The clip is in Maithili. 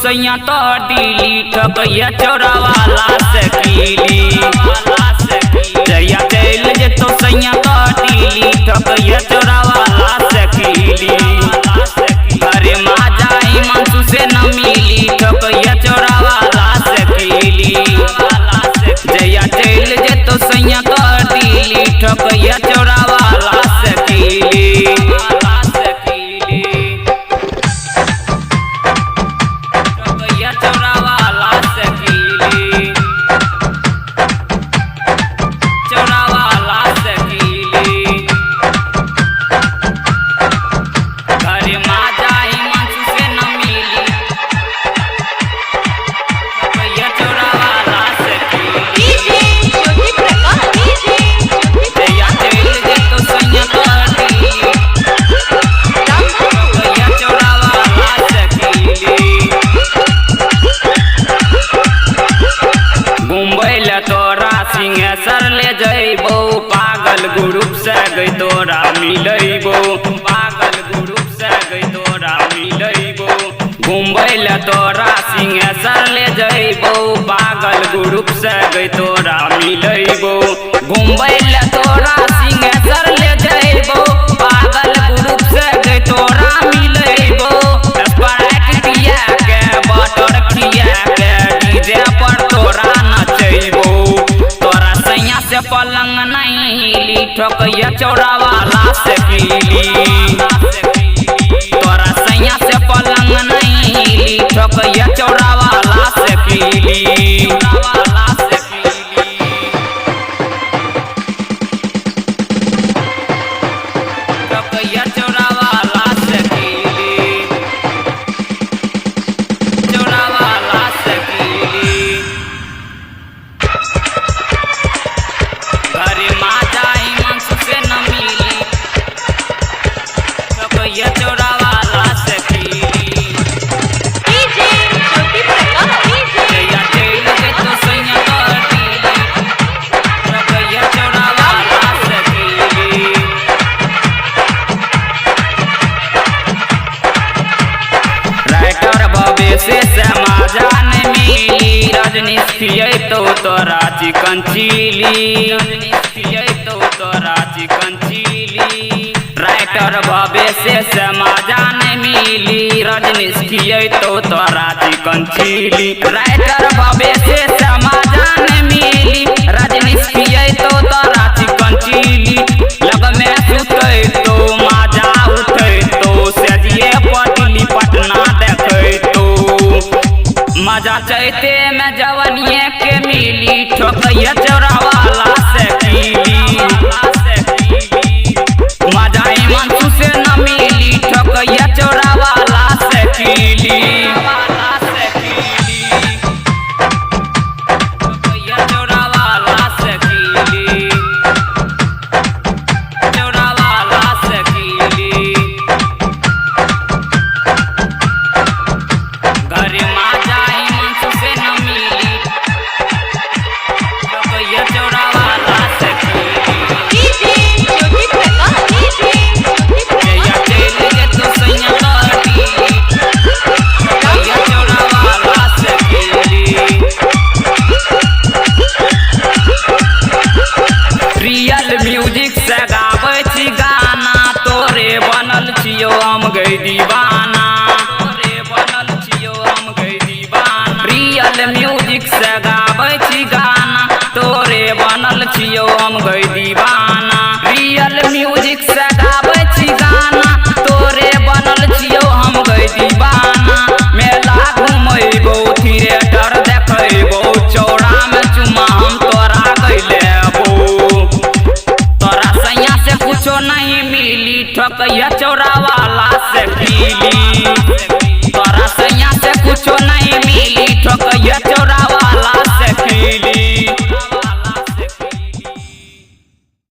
सैया तोहर दिली ठकैया चोरावाला से कीली। जहिया चल जेतो सैया तोहर दिली ठकैया चोरावाला से कीली। अरे माजा हिमांशु से न मिली ठकैया चोरावाला से कीली। जहिया चल जेतो सैया तोहर दिली ठकैया चोरावाला से कीली। तोरा सिंहेश्वर ले जइबो पागल ग्रुप से गई तोरा मिलैबो। पागल ग्रुप से गई तोरा मिलैबो। घुमबै ले तोरा सिंहेश्वर ले जइबो पागल ग्रुप से गई तोरा मिलैबो। घुमबै ले तोरा सिंहेश्वर ले जइबो पागल ग्रुप से गई तोरा मिलैबो। स्प्राइट पिया के बटर खिया के डीजे पर तोरा नचैबो। तोरा सैया से पलंग नहीं हिली ठकैया चोरावाला से कीली। तोरा सैया से पलंग नहीं हिली ठकैया चोरावाला से कीली। ठकैया चोरावाला से कीली। चोरावाला से कीली। घरे माजा हिमांशु से न मिली ठकैया चोरावाला से कीली। डीजे ज्योति प्रकाश डीजे जहिया चल जेतो सैया तोहर दिली ठकैया चोरावाला से कीली। राइटर भवेश से माजा नहीं मिली रजनीश खियैतो तोरा चिकन चिली। रजनीश खियैतो तोरा चिकन चिली। राइटर भवेश से माजा नहीं मिली रजनीश खियैतो तोरा चिकन चिली। राइटर भवेश से माजा नहीं मिली रजनीश खियैतो तोरा चिकन चिली। लग में सुतैतो माजा उठैतो सेजिए पटली पटना देखैतो। मजा चैते में जवनिए के मिली ठकैया चोरावाला से कीली। मजा हिमांशु से न मिली ठकैया चोरावाला से कीली। ठकैया चोरावाला से कीली। चोरावाला से कीली। घरे माजा हिमांशु से न मिली ठकैया चोरावाला से कीली। डीजे ज्योति प्रकाश डीजे ज्योति जहिया प्रकाश चल जेतो सैया तोहर दिली ठकैया चोरावाला से कीली। रियल म्यूजिक से गाबै छी गाना तोरे बनल छियो हम गई दीवाना। तोरे बनल छियो हम गई दीवाना। रियल म्यूजिक से गाबै छी गाना तोरे बनल छियो हम गई दीवाना। रियल म्यूजिक से